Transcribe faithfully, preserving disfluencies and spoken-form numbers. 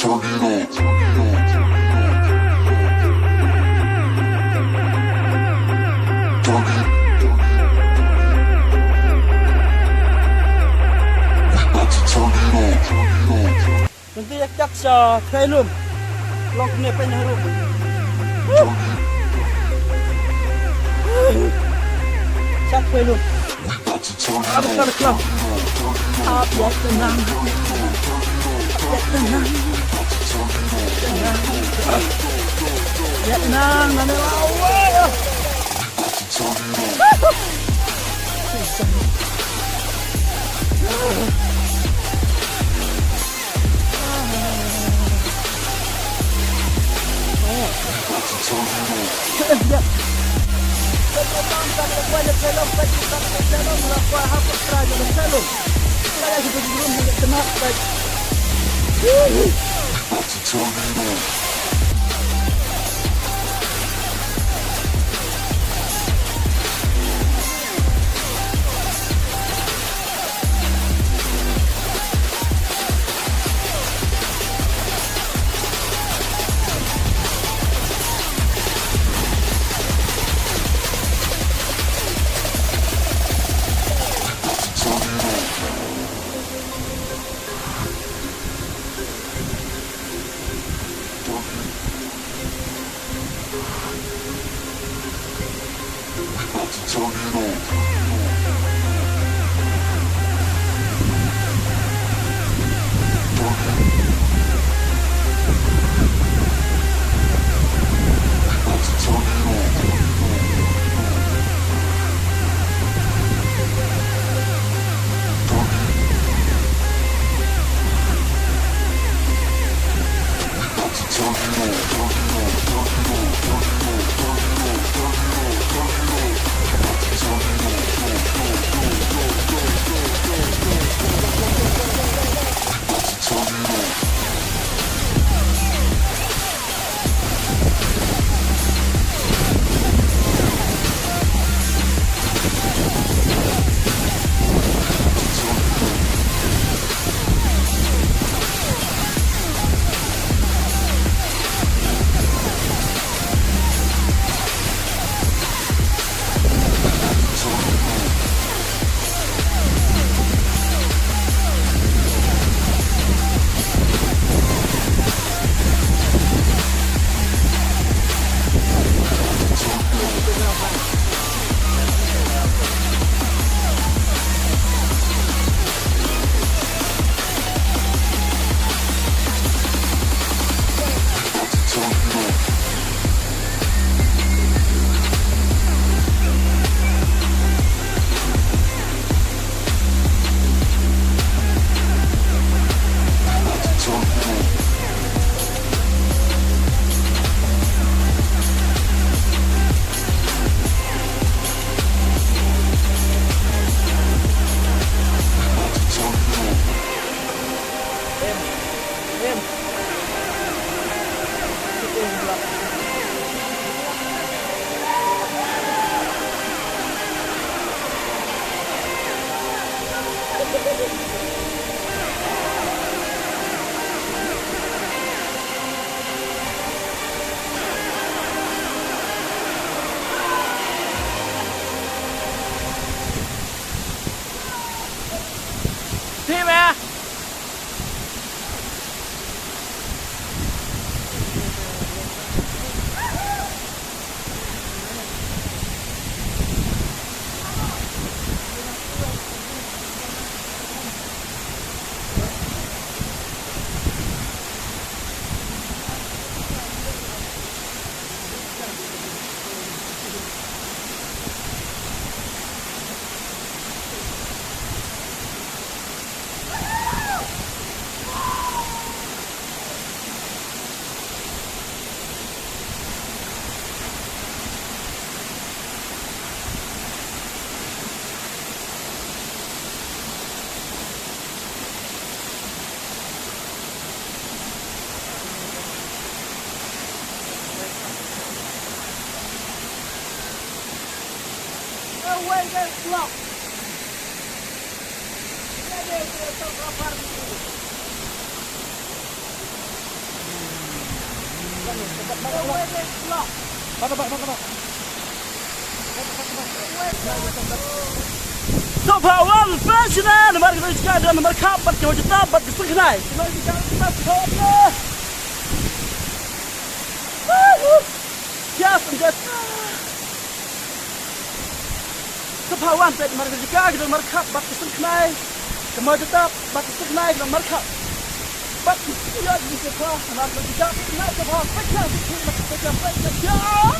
Mynta ïa kat sha Thailum. Long kumne pyn harum. Sha Thailum. Ap ïa ka club. Ap ïa ka nang. Ap ïa ka nang. Ap ïa ka nang. Nane wa wa. Sngewbha wan peit shane namar ka jaka ka don markhap bad ka mawjata bad ka sngewkhnai. Ka don ka jaka ka don markhap. Woohoo! Yes, I'm just. Sngewbha wan peit namar ka jaka ka don markhap bad ka sngewkhnai. Ka mawjata bad ka sngewkhnai ka don markhap. Bad ka sngewkhnai ka don markhap. Bad ka jaka ka don markhap. Peit ka, peit ka, peit ka, peit ka.